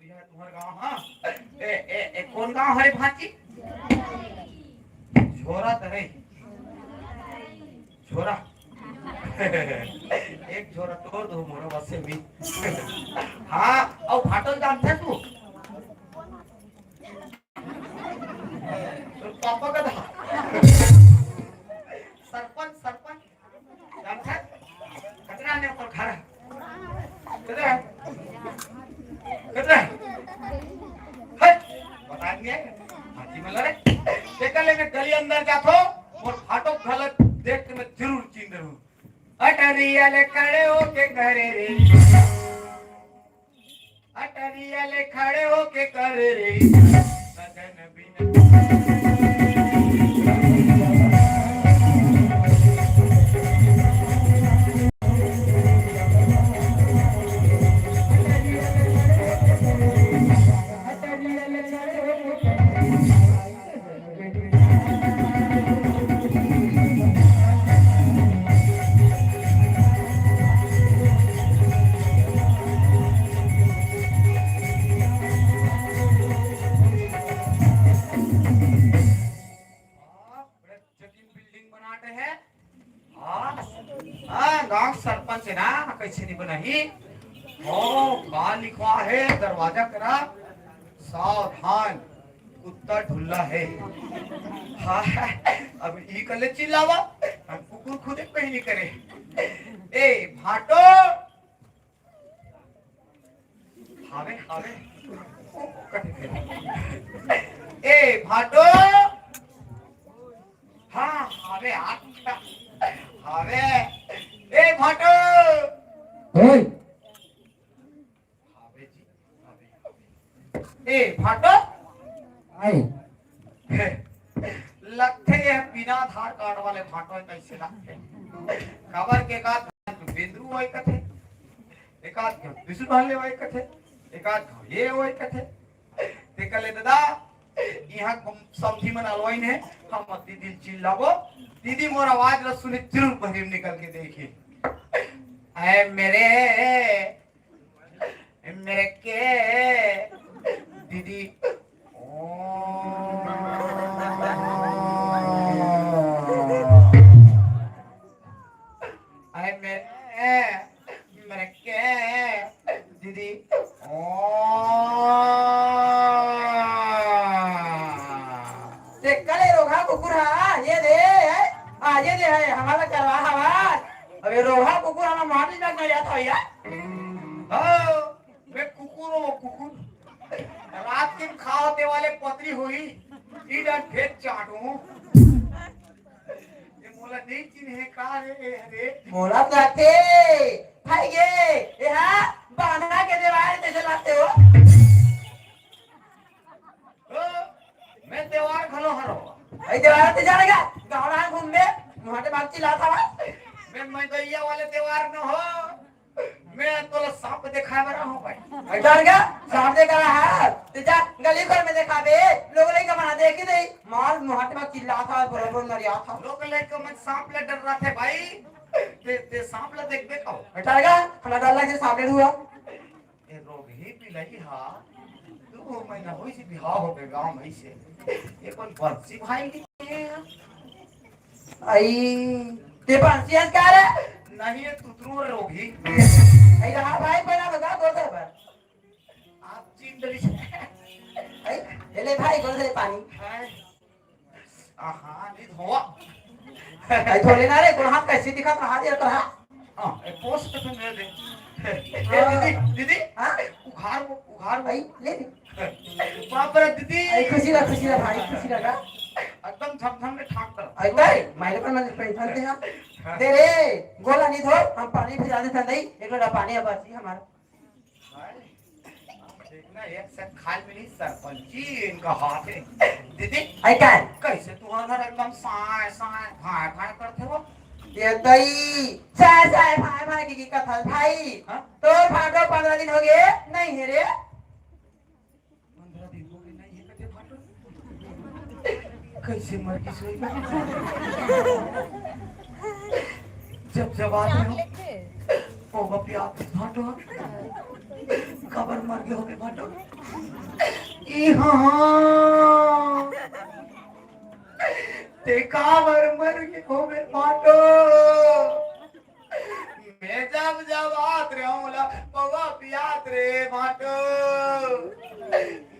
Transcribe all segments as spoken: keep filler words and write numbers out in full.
ये तुम्हार गांव, हाँ? ए, ए, ए, कौन गांव हरे भांची? झोरा तो नहीं। झोरा। एक झोरा तोड़ दो मोरा बस से भी। हाँ, अउ भाटो जानथे तू? तो पापा का था। सरपंच, सरपंच। जानथे? कतना ने ओकर घर हे? कतना हे? कतना हे? हट! बता दिए। हाथी में लड़े। तेकर ले मैं गली अंदर जाथो, मोर फाटक घलत देख के मैं जरूर चिन्ह रहूं। अटरिया ले खड़े होके करे रे। अटरिया ले खड़े होके करे रे। सजन बिन जटिल बिल्डिंग बनात हे। हाँ, हाँ, गांव सरपंच हे ना, कैसे नहीं बनाही? ओ, का लिखवा हे दरवाजा करा? सावधान, कुत्ता ढुल्ला हे। हाँ, अब ई कले चिल्लावा, हम कुकुर खुदे पहली करे। ए, भाटो, हावे, हावे। ए, भाटो। हाँ, हावे, आ, हावे। ए, भाटो। ओए। हावे जी, हावे, हावे। ए, भाटो। आए। लगथे ये बिना आधार कार्ड वाले भाटो हे, कैसे लगथे? काबर के का बेंदरू होय कथे। एकाध घांव विष्णु हल्ले होय कथे, एकाध घांव ये होय कथे। तेकर ले ददा, इहाँ समधी मन अलवाइन हे, हम दीदी ल चिल्लाबो, दीदी मोर आवाज ल सुने जरूर बहिरी निकल के देखी। ऐ मेरे, मेरे के दीदी, ओ। अरे मेरे, मेरे के दीदी। ओ। ते कले रोगहा कुकुर हा, ये दे, है? आ, ये दे है, हमारा करवा हवा। अबे रोगहा कुकुर हमारा मार नहीं लगना जाता भैया। हाँ, मैं कुकुर हूँ, कुकुर। रात के खाओ ते वाले पतरी हुई, ई डन भेद चाटू। ये मोला नहीं चिन्हे का रे, ए हरे? मोला तो आथे, भाई ये, ए हा, बांधा के देवार कैसे लाते हो? ओ, मैं देवार घलो हरो। भाई देवार ते जानेगा, गाँव राह घूम में, वहाँ के बात चिल्लाता हुआ। मैं मैदैया वाले देवार न हो। मैं तोला सांप देखाय बर आहूं भाई। डर गया? सांप देख रहा है? ते जा, गली घर में देखा बे। लोग लइका मन देखी नहीं। मार मुहाटे में चिल्लात हे, बरोबर नरियात हे। लोग लइका मन सांप ले डर्राथे भाई। ते, ते सांप ले देखबे का? डर गया? हमें डर लगे सांप ले हुआ। ए रोगही बिलही हा। दू महीना होइस बिहाव होगे गांव में से। ये कोन बंसी भाई नहीं हे? आई, ते पांसियस का रे? नहीं, ये तुतरू रोगही। आई रहा भाई, बना बता, दो सौ पर। आप चीन डरी। आई, ले ले भाई, गोल से पानी। हाय। आहा, नहीं धोवा। आई, धो लेना रे, गोल हाथ कैसे दिखा रहा, ये तो रहा। हाँ, ए, पोस्ट तो मेरे दे। ए, दीदी, दीदी, हाँ? उघार वो, उघार वो। आई, ले ले। बाप रे, दीदी। आई, खुशी रह, खुशी रह भाई, खुशी रह। एकदम झमझम के ठाक कर। आई, ताई, मायरे पर मन पेंशन दे हम। दे रे, गोला नहीं धो, हम पानी फिर आने था नहीं, एक लोटा पानी अब आती हमारा। हाय, देखना, एक से खाल मिली सरपंची इनका हाथ है। दीदी, आई, काय? कैसे तुम्हारा घर एकदम साय, साय, भाय, भाय करते हो? ये तई, साय, साय, भाय, भाय की, की कथा भाई। हाँ? तोर फाटो पंद्रह दिन हो गए, नहीं है रे। पंद्रह दिन हो गए, नहीं है कथे फाटो। कैसे मर गई सोई? जब, जब आते हो, ओ बपिया, फाटो। काबर मर गे होबे भाटो? ई हाँ, ते काबर मर गे होबे भाटो? मैं जब जब आत रहे हूँ ला पौवा पियात रे भाटो।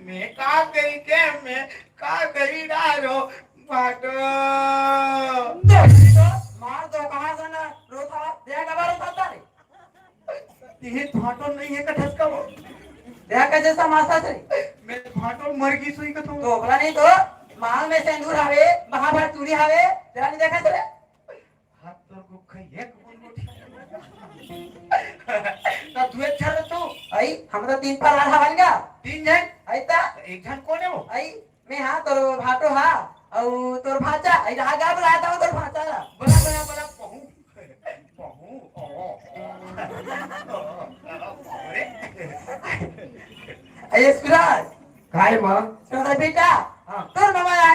मैं का कही के, मैं का कही डारो भाटो। तो मार दो, कहाँ से ना रोता, देख अब रोता रे। ये भाटो नहीं है का ठसका वो। देख का जैसा मासा से। मैं भाटो मर गई सुई का तो। तो बोला नहीं तो, मांग में सिंदूर हवे, महाभारत चूड़ी हवे, तेरा नहीं देखा तेरे। हाथ तोर को खई एक बूंद गोठी। ता तू एक झन तो। आई, हम तो तीन पर आधा बन गया। तीन झन? आई ता। एक झन कोन हे वो? आई, मैं हाँ, तोर भाटो हाँ, अउ तोर भांचा, आई रहा गा, बुलाया था वो तोर भांचा ला। बड़ा, बड़ा, बड़ा, पहू। पहू, ओ, ओ, ओ, अरे। आई, सुराज। काय माँ? सुराज बेटा, हाँ। तोर मामा आए।